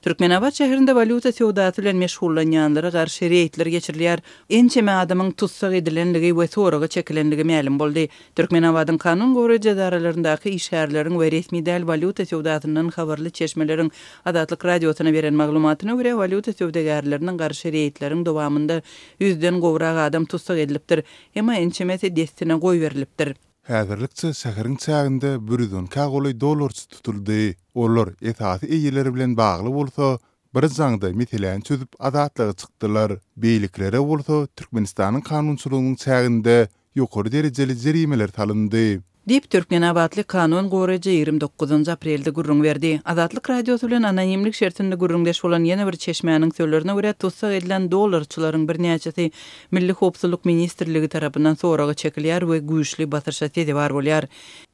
Türkmenabat şäherinde walýuta söwdasy bilen meşgullanýanlara garşy reýdler geçirilýär. Ençeme adamyň tussag edilenligi we soraga çekilenligi mälim boldy. Türkmenabadyň kanun goraýjy edaralaryndaky işgärleriň we resmi däl walýuta söwdasyndan habarly çeşmeleriň Azatlyk Radiosyna beren maglumatyna görä, walýuta söwdagärlerine garşy reýdleriň dowamynda ýüzden gowrak adam tussag edilipdir. Emma ençemesi dessine goýberilipdir. Häzirlikçe şäheriň çäginde bir 112-ä golaý dollarçy tutuldy. Olar esasy eýeleri bilen bagly bolsa, bir jaňda meseläni çözüp azatlyga çykdylar. Beýlekilere bolsa Türkmenistanyň kanunçylygynyň çäginde ýokary derejeli jerimeler salyndy. Diýip, türkmenabatly kanun goraýjy 29 aprelde gürrüň berdi. Azatlyk Radiosy bilen anonimlik şertinde gürrüňdeş bolan ýene bir çeşmäniň sözlerine görä, tussag edilen dollarçylaryň birnäçesi Milli howpsuzlyk ministrligi tarapyndan soraga çekilýär we güýçli basyşa sezewar bolýar.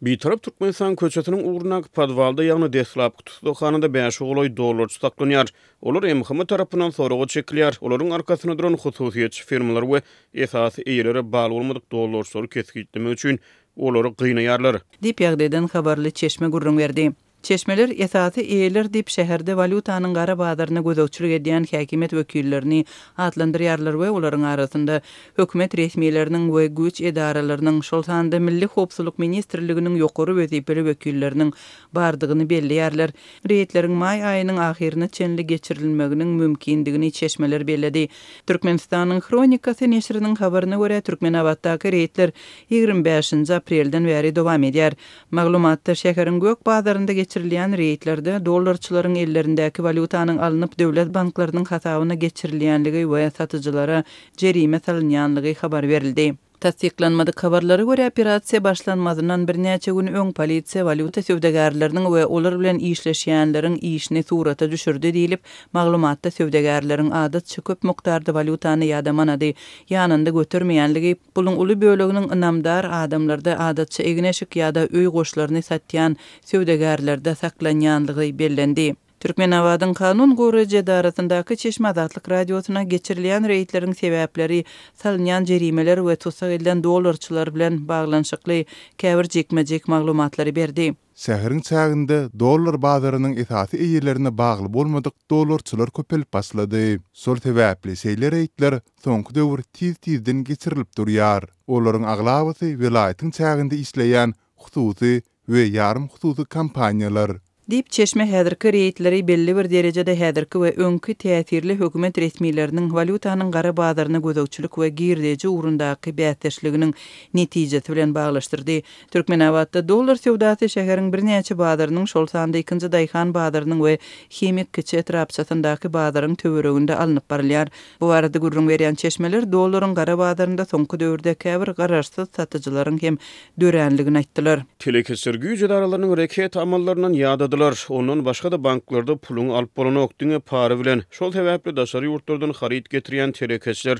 Bitarap Türkmenistan köçesiniň ugrundaky podwalda, ýagny deslapky tussaghanada bäşe golaý dollarçy saklanýar. Olar MHM tarapyndan soraga çekilýär. Olaryň arkasynda duran hususyýetçi firmalar we esasy eýelere bagly bolmadyk dollarçylary kesgitlemek üçin olary gynaýarlar. Diýip, ýagdaýdan habarly çeşme gürrüň berdi. Çeşmeler esasy eýeler diýip, şäherde walýutanyň gara bazaryna gözegçilik edýän häkimiýet wekillerini atlandyrýarlar we olaryň arasynda hökümet resmileriniň we güýç edaralarynyň, şol sanda Milli howpsuzlyk ministrliginiň ýokary wezipeli wekilleriniň bardygyny belleýärler. Reýdleriň maý aýynyň ahyryna çenli geçirilmeginiň mümkindigini çeşmeler belledi. Türkmenistanyň Hronikasy neşiriniň habaryna görä, Türkmenabatdaky reýdler 25-nji aprelden bäri dowam edýär. Maglumatda şäheriň gök bazarynda geçirilýän reýdlerde dollarçylaryň ellerindäki walýutanyň alnyp döwlet banklarynyň hasabyna geçirilýänligi we satyjylara jerime salynýanlygy habar berildi. Tassyklanmadyk habarlara görä, operasiýa başlanmazyndan birnäçe gün öň polisiýa walýuta söwdagärleriniň we olar bilen işleşýänleriň işini surata düşürdi diýlip, maglumatda söwdagärleriň adatça köp mukdarda walýutany ýa-da manady ýanynda götermeýänligi, Puluň uly böleginiň ynamdar adamlarda, adatça egin-eşik ýa-da öý goşlaryny satýan söwdagärlerde saklanýanlygy bellendi. Türkmenabadyň kanun goraýjy edarasyndaky çeşme Azatlyk Radiosyna geçirilýän reýdleriň sebäpleri, salynýan jerimeler we tussag edilen dollarçylar bilen baglanyşykly käbir jikme-jik maglumatlary berdi. Şäheriň çäginde dollar bazarynyň esasy eýelerine bagly bolmadyk dollarçylar köpelip başlady. Şol sebäpli şeýle reýdler soňky döwür tiz-tizden geçirilip durýar. Olaryň aglabasy welaýatyň çäginde işleýän hususy we ýarym hususy kompaniýalar. Diýip, çeşme häzirki reýdleri belli bir derejede häzirki we öňki täsirli hökümet resmileriniň walýutanyň gara bazaryna gözegçilik we girdeji ugrundaky bäsdeşliginiň netijesi bilen baglaşdyrdy. Türkmenabatda dollar söwdasy şäheriň birnäçe bazarynyň, şol sanda ikinji daýhan bazarynyň we Himik kiçi etrapçasyndaky bazaryň töwereginde alnyp barylýar. Bu barada gürrüň berýän çeşmeler dollaryň gara bazarynda soňky döwürde käbir garaşsyz satyjylaryň hem döränligini aýtdylar. Telekeçiler güýç edaralarynyň reket amallaryndan ýadadylar. Ondan başga-da banklarda puluňy alyp bolanok, diňe para bilen. Şol sebäpli daşary ýurtlardan haryt getirýän telekeçiler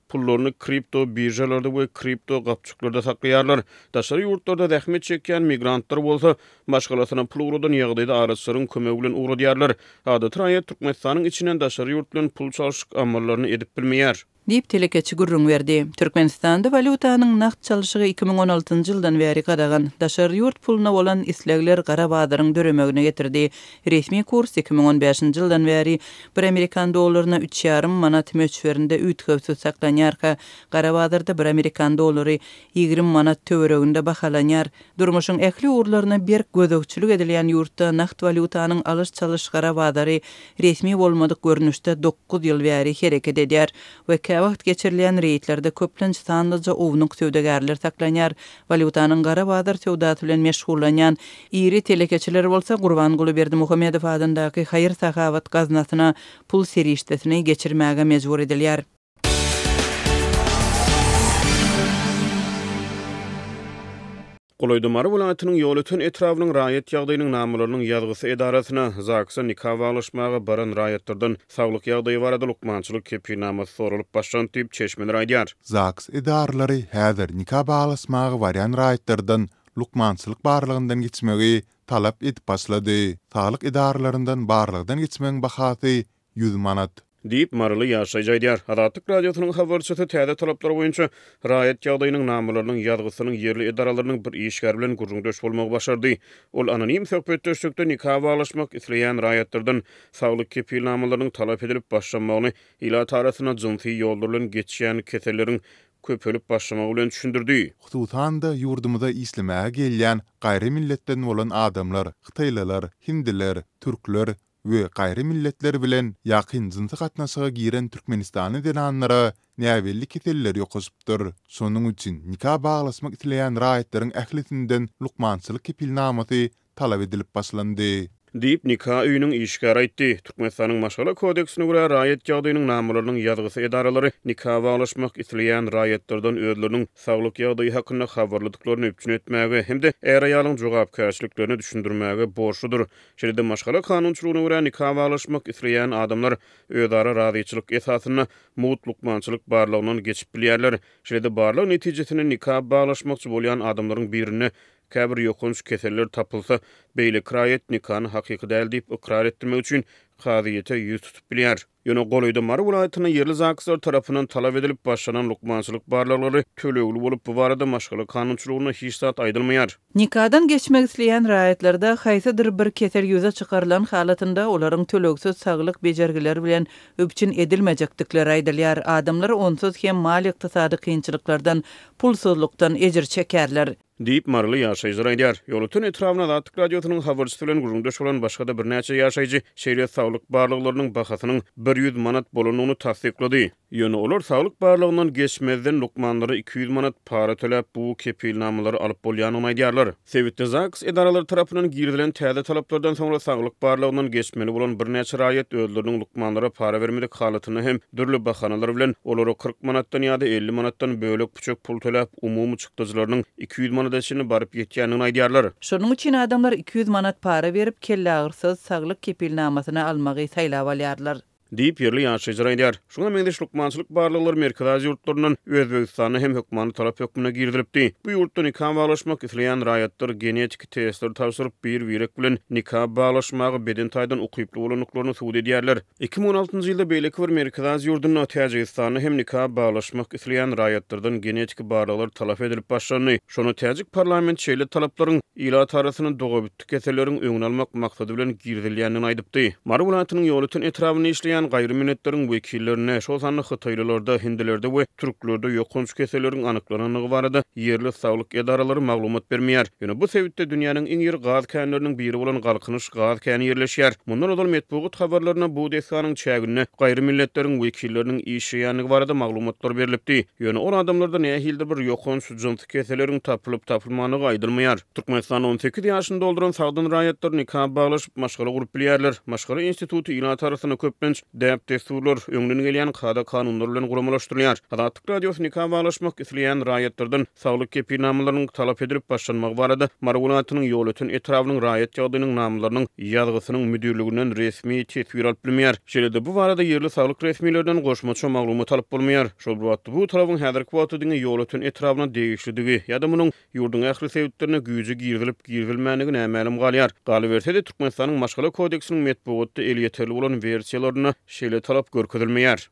pullaryny kripto biržalarda we kripto gapjyklarda saklaýarlar. Daşary ýurtlarda zähmet çekýän migrantlar bolsa, maşgalasyna pul ugradan ýagdaýda araçylaryň kömegi bilen ugradýarlar. Adaty raýat Türkmenistanyň içinden daşary ýurt bilen pul çalşyk amallaryny edip bilmeýär. Diýip, telekeçi gürrüň berdi. Türkmenistanda walýutanyň nagt çalşygy 2016-njy ýyldan bäri gadagan. Daşary ýurt puluna bolan islegler gara bazaryň döremegine getirdi. Resmi kurs 2015-nji ýyldan bäri bir amerikan dollaryna üç ýarym manat möçberinde üýtgewsiz saklanýarka, gara bazarda bir amerikan dollary 20 manat töwereginde bahalanýar. Durmuşyň ähli ugurlaryna berk gözegçilik edilýän ýurtda nagt walýutanyň alyş-çalyş gara bazary resmi bolmadyk görnüşde dokuz ýyl bäri hereket edýär we käwagt geçirilýän reýdlerde köplenç sanlyja ownuk söwdagärler saklanýar. Walýutanyň gara bazar söwdasy bilen meşgullanýan iri telekeçiler bolsa Gurbanguly Berdimuhamedow adyndaky haýyr-sahawat gaznasyna pul serişdesini geçirmäge mejbur edilýär. Golaýda Mary welaýatynyň Ýolöten etrabynyň raýat ýagdaýynyň namalarynyň ýazgysy edarasyna, ZAGS-a nika baglaşmaga baran raýatlardan saglyk ýagdaýy barada lukmançylyk kepilnamasy soralyp başlandy diýip, çeşmeler aýdýar. ZAGS edaralary häzir nika baglaşmaga barýan raýatlardan lukmançylyk barlagyndan geçmegi talap edip başlady. Saglyk edaralaryndan barlagdan geçmegiň bahasy 100 manat. Diýip, maryly ýaşaýjy aýdýar. Azatlyk Radiosynyň habarçysy täze talaplar boýunça raýat ýagdaýynyň namalarynyň ýazgysynyň ýerli edaralarynyň bir işgäri bilen gürrüňdeş bolmagy başardy. Ol anonim söhbetdeşlikde nika baglaşmak isleýän raýatlardan saglyk kepilnamalarynyň talap edilip başlanmagyny ilat arasynda jynsy ýollar bilen geçýän keselleriň köpelip başlamagy bilen düşündirdi. Hususan-da, ýurdumyza işlemäge gelýän gaýry milletden bolan adamlar, hytaýlylar, hindiler, türkler we gaýry milletler bilen ýakyn jynsy gatnaşyga giren türkmenistanly zenanlara näbelli keseller ýokaşypdyr. Şonuň üçin nika baglaşmak isleýän raýatlaryň ählisinden lukmançylyk kepilnamasy talap edilip başlandy. Diýip, nika öýüniň işgäri aýtdy. Türkmenistanyň Maşgala kodeksine görä, raýat ýagdaýynyň namalarynyň ýazgysy edaralary nika baglaşmak isleýän raýatlardan özleriniň saglyk ýagdaýy hakynda habarlydyklaryny üpjün etmäge hem-de är-aýalyň jogapkärçiliklerini düşündirmäge borçludyr. Şeýle-de maşgala kanunçylygyna görä, nika baglaşmak isleýän adamlar özara razyçylyk esasynda mugt lukmançylyk barlagyndan geçip bilýärler. Şeýle-de barlag netijesinde nika baglaşmakçy bolýan adamlaryň birinde käbir ýokanç keseller tapylsa, beýleki raýat nikany hakyky däl diýip ykrar etdirmek üçin kazyýete ýüz tutup bilýär. Ýöne golaýda Mary welaýatynda ýerli ZAGS-lar tarapyndan talap edilip başlanan lukmançylyk barlaglary tölegli bolup, bu barada maşgala kanunçylygynda hiç zat aýdylmaýar. Nikadan geçmek isleýän raýatlarda haýsydyr bir kesel ýüze çykarylan halatynda olaryň tölegsiz saglyk bejergileri bilen üpjün edilmejekdikleri aýdylýar. Adamlar onsuz hem maliýe-ykdysady kynçylyklardan, pulsuzlykdan ejir çekerler. Diýip, maryly ýaşaýjylar aýdýar. Ýolöten etrabyna Azatlyk Radiosynyň habarçysy bilen gürrüňdeş bolan başga-da birnäçe ýaşaýjy şeýle saglyk barlaglarynyň bahasynyň 100 manat bolandygyny tassyklady. Ýöne olar saglyk barlagyndan geçmezden lukmanlara 200 manat para töläp, bu kepilnamalary alyp bolýandygyny aýdýarlar. Sebitde ZAGS edaralary tarapyndan girizilen täze talaplardan soňra saglyk barlagyndan geçmeli bolan birnäçe raýat özleriniň lukmanlara para bermedik halatynda hem dürli bahanalar bilen olara 40 manatdan ýa-da 50 manatdan bölek-püçek pul töläp, umumy çykdajylarynyň 200 manada çenli baryp ýetýändigini aýdýarlar. Şonuň üçin adamlar 200 manat para berip, kelleagyrsyz saglyk kepilnamasyny almagy saýlap alýarlar. Diýip, ýerli ýaşaýjylar aýdýar. Şuňa meňzeş lukmançylyk barlaglary Merkezi Aziýa ýurtlaryndan Özbegistanda hem hökmany talap hökmünde girizilipdi. Bu ýurtda nika baglaşmak isleýän raýatlar genetiki testleri tabşyryp, bir-birek bilen nika baglaşmaga beden taýdan ukyply bolandyklaryny subut edýärler. 2016-njy ýylda beýleki bir Merkezi Aziýa ýurdunda, Täjigistanda hem nika baglaşmak isleýän raýatlardan genetiki barlaglar talap edilip başlandy. Şonda täjik parlamenti şeýle talaplaryň ilat arasynda dogabitdi keselleriň öňüni almak maksady bilen girizilýändigini aýdypdy. Mary welaýatynyň Ýolöten etrabynda işleýän gaýry milletleriň wekillerinde, şol sanda hytaýlylarda, hindilerde we türklerde ýokanç keselleriň anyklanandygy barada ýerli saglyk edaralary maglumat bermeýär. Ýöne bu sebitde dünýäniň iň iri gaz känleriniň biri bolan Galkynyş gaz käni ýerleşýär. Mundan ozal metbugat habarlarynda bu desganyň çäginde gaýry milletleriň wekilleriniň işleýändigi barada maglumatlar berlipdi. Ýöne ol adamlarda nähilidir bir ýokanç jynsy keselleriň tapylyp-tapylmandygy aýdylmaýar. Türkmenistanda 18 ýaşyny dolduran sagdyn raýatlar nika baglaşyp, maşgala gurup bilýärler. Maşgala instituty ilat arasynda köplenç däp-dessurlar, öňden gelýän kada-kanunlar bilen guramalaşdyrylýar. Azatlyk Radiosy nika baglaşmak isleýän raýatlardan saglyk kepilnamalarynyň talap edilip başlanmagy barada Mary welaýatynyň Ýolöten etrabynyň raýat ýagdaýynyň namalarynyň ýazgysynyň müdirliginden resmi teswir alyp bilmeýär. Şeýle-de bu barada ýerli saglyk resmilerinden goşmaça maglumat alyp bolmaýar. Şol bir wagtda bu talabyň häzirki wagtda diňe Ýolöten etrabyna degişlidigi ýa-da munuň ýurduň ähli sebitlerine güýje girizilip-girizilmändigi nämälim galýar. Galyberse-de, Türkmenistanyň Maşgala kodeksiniň metbugatda elýeterli bolan wersiýalarynda şeýle talap görkezilmeýär.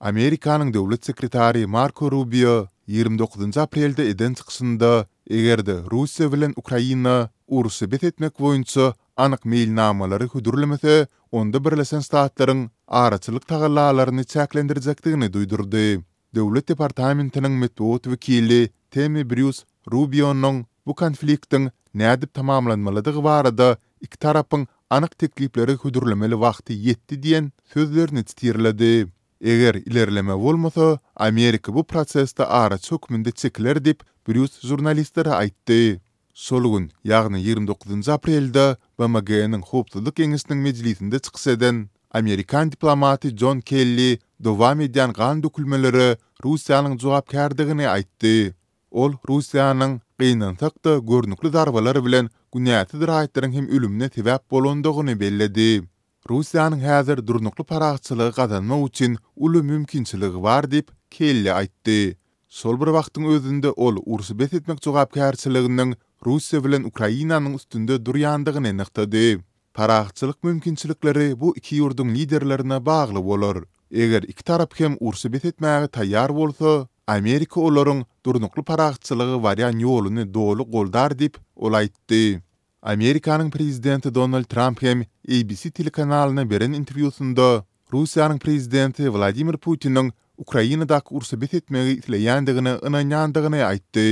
Amerikanyň döwlet sekretary Marko Rubio 29 aprelde eden çykyşynda, eger-de Russiýa bilen Ukraina urşy bes etmek boýunça anyk meýilnamalary hödürlemese, onda Birleşen Ştatlaryň araçylyk tagallalaryny çäklendirjekdigini duýdurdy. Döwlet departamentiniň metbugat wekili Temmi Brýus Rubionyň bu konfliktiň nädip tamamlanmalydygy barada iki tarapyň anyk teklipleri hödürlemeli wagty ýetdi diýen sözlerini sitirledi. Eger ilerleme bolmasa, Amerika bu prosesde araçy hökmünde çekiler diýip, Brýus žurnalistlere aýtdy. Şol gün, ýagny 29 aprelde BMG-niň Howpsuzlyk Geňeşiniň mejlisinde çykyş eden amerikan diplomaty Jon Kelli dowam edýän gan dökülmelere Russiýanyň jogapkärdigini aýtdy. Ol Russiýanyň, gynansak-da, görnükli zarbalar bilen günäsiz raýatlaryň hem ölümine sebäp bolandygyny belledi. Russiýanyň häzir durnukly parahatçylygy gazanmak üçin uly mümkinçiligi bar diýip, Kelli aýtdy. Şol bir wagtyň özünde ol urşy bes etmek jogapkärçiliginiň. Russiýa bilen Ukrainanyň üstünde durýandygyny nygtady. Parahatçylyk mümkinçilikleri bu iki ýurduň liderlerine bagly bolar. Eger iki tarap hem urşy bes etmäge taýýar bolsa, Amerika olaryň durnukly parahatçylyga barýan ýoluny doly goldar diýip, ol aýtdy. Amerikanyň prezidenti Donald Tramp hem ABC telekanalyna beren interwýusynda Russiýanyň prezidenti Wladimir Putiniň Ukrainadaky urşy bes etmegi isleýändigine ynanýandygyny aýtdy.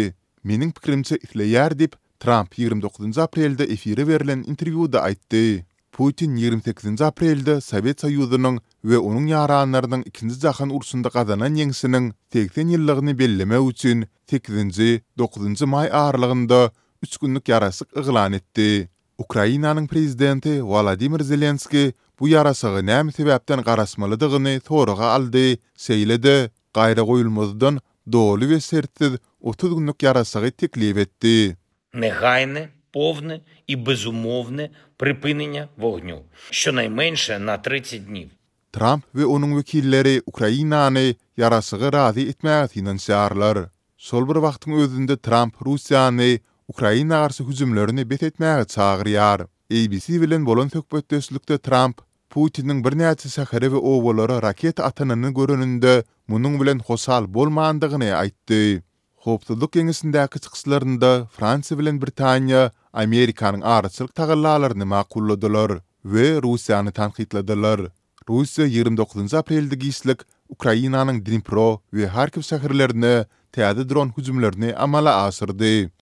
Meniň pikirimçe isleýär diýip, Tramp 29 aprelde efire berlen interwýuda aýtdy. Putin 28 aprelde Sowet Soýuzynyň we onuň ýaranlarynyň Ikinji jahan urşunda gazanan ýeňşiniň 80 ýyllygyny bellemek üçin sekizinji, dokuzynjy maý aralygynda üç günlük ýaraşyk yglan etdi. Ukrainanyň prezidenti Wolodymyr Zelenskiý bu ýaraşyga näme sebäpden garaşmalydygyny soraga aldy, şeýle-de, gaýragoýulmazdan doly we şertsiz 30 günlük ýaraşygy teklip etdi. Negaýne, powne i bezumowne pripynenia wognýu, şçonaýmenşe na tridset dniw. Tramp we onuň wekilleri Ukrainany ýaraşyga razy etmäge synanyşýarlar. Şol bir wagtyň özünde Tramp Russiýany Ukraina garşy hüjümlerini bes etmäge çagyrýar. ABC bilen bolan söhbetdeşlikde Tramp Putiniň birnäçe şähere we obalara raketa atanyny göreninde munuň bilen hoşal bolmandygyny aýtdy. Howpsuzlyk geňeşindäki çykyşlarynda Fransiýa bilen Britaniýa Amerikanyň araçylyk tagallalaryny makulladylar we Russiýany tankytladylar. Russiýa 29 aprelde giçlik Ukrainanyň Dnipro we Harkiw şäherlerine täze dron hüjümlerini amala aşyrdy.